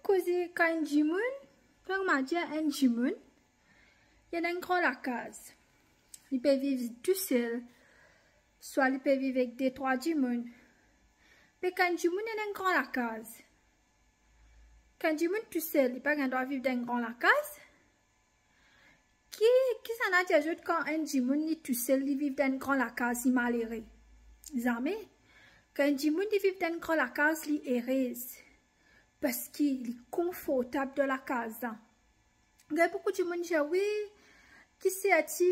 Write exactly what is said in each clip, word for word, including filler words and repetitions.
Koze kan enn dimoun, kouma dir enn dimoun, li ena enn gran lakaz. Li pe viv tousel, swa li pe viv ek de trwa dimoun. Me kan enn dimoun ena enn gran lakaz. Kan enn dimoun tousel, li pa gagn drwa viv dan enn gran lakaz. Ki, kisannla dir zot kan enn dimoun li tousel, li viv dan enn gran lakaz, li malere? Zame. Kan enn dimoun li viv dan enn gran lakaz, li erez. Paski li konfortab dan lakaz la. Gagn boukou dimoun dir, wi, ki serti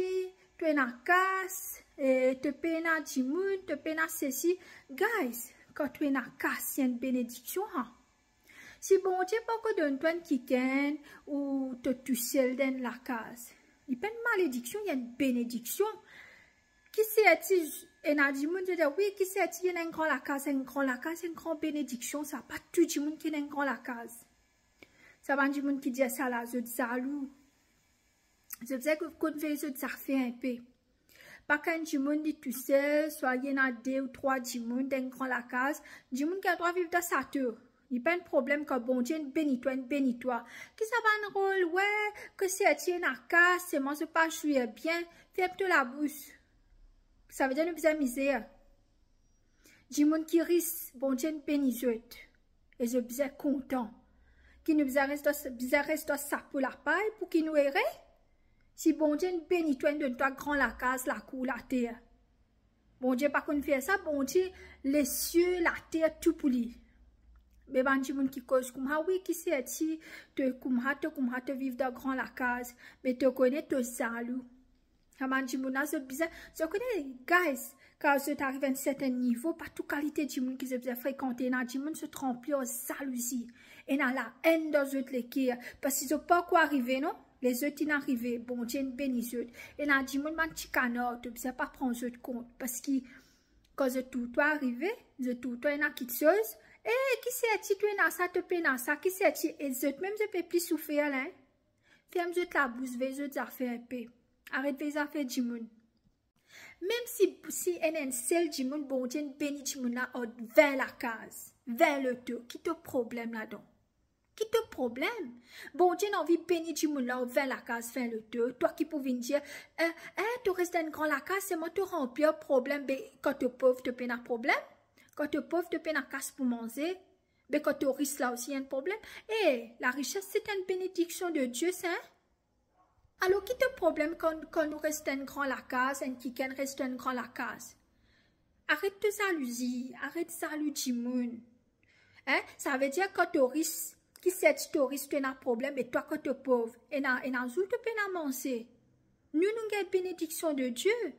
to ena kas, e, to pena dimoun, to pena sesi. Guys, kan to ena kas, se enn benediksion, ha. Si Bondie pa'nn donn twa enn kikenn ou to tousel dan enn lakaz, li pa enn malediksion, li enn benediksion. Ki serti ena dimoun, zot dir, wi, ki serti ena enn gran lakaz, enn gran lakaz, enn gran benediksion, sa pa tou dimoun ki ena enn gran lakaz. Sa bann dimoun ki dir sa la, zot zalou. Zot bizin konn vey zot zafer inpe. Pa kan enn dimoun li tousel, swa li ena de ou trwa dimoun dan enn gran lakaz, dimoun gagn drwa viv dan sato. Li pa enn problem kan Bondie inn beni twa, inn beni twa. Ki sa bann rol, wi, ki serti ena kas, selman zot pa zwir bien, ferm to labous. Savedir nou bizin mizer. Dimoun ki ris, Bondie inn beni zot. E zot bizin kontan. Ki nou bizin res dan, bizin res dan sapo lapay pou ki nou ere? Si Bondie inn beni twa, inn donn twa gran lakaz, lakour, later. Bondie pa konn fer sa, Bondie lesie, later, tou pou li. Me bann dimoun ki koz koumsa, wi, ki serti to koumsa, to koumsa, to viv dan gran lakaz, me to kone to zalou. Sa bann dimoun la, zot bizin, zot kone, guys, kan zot ariv enn sertenn nivo, pa tou kalite dimoun ki zot bizin frekante. Ena dimoun zot ranpli ar zalouzi, ena laenn dan zot leker, paski zot pa ankor arive, non? Lezot inn arive, Bondie inn beni zot. Ena dimoun bann ti kanar, to bizin pa pran zot kont, paski kan zot tour twa arive, zot tour twa ena kiksoz, e ki serti to ena sa, to pena sa, ki serti, e zot mem zot pe pli soufer la, hein? Ferm zot labous, vey zot zafer inpe. Aret vey zafer dimoun. Mem si, si enn, enn sel dimoun, Bondie inn beni dimoun la ar vin lakaz, vin loto, ki to problem ladan? Ki to problem? Bondie inn anvi beni dimoun la ar vin lakaz, vin loto, twa ki pou vinn dir, eh, eh, to res dan enn gran lakaz, selman to ranpli ar problem, be kan to pov, to pena problem? Kan to pov, to pena kas pou manze? Be kan to ris la osi enn problem? E, larises se enn benediksion de Die, sa, hein? Alor, ki to problem kan, kan nou res dan enn gran lakaz, enn kikenn res dan enn gran lakaz? Aret to zalouzi, aret zalou dimoun. Hein? Savedir kan to ris, ki serti to ris, to ena problem, e twa kan to pov, ena, ena zour to pena manze. Nou, nou gagn benediksion de Die.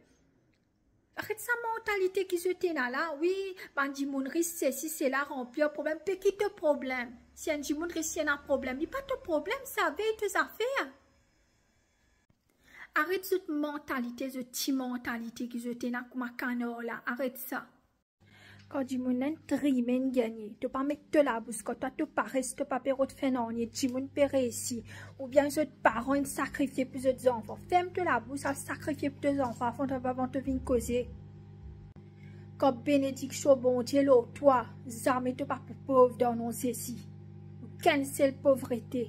Aret sa mantalite ki zot ena la, wi, bann dimoun ris, sesi, sela, ranpli ar problem, be ki to problem? Si enn dimoun ris, li ena problem, li pa to problem, sa, vey to zafer. Aret zot mantalite, zot ti mantalite ki zot ena kouma kanar la, aret sa. Kan dimoun inn trime, inn gagne, to pa met to labous, kan twa to pa res, to pa pe rod fer nanye, dimoun pe reisi, oubien zot paran inn sakrifie pou zot zanfan. Ferm to labous, al sakrifie pou to zanfan avan to, avan to vinn koze. Kan benediksion Bondie lor twa, zame to pa pou pov dan nom Zezi. Okenn sel povrete.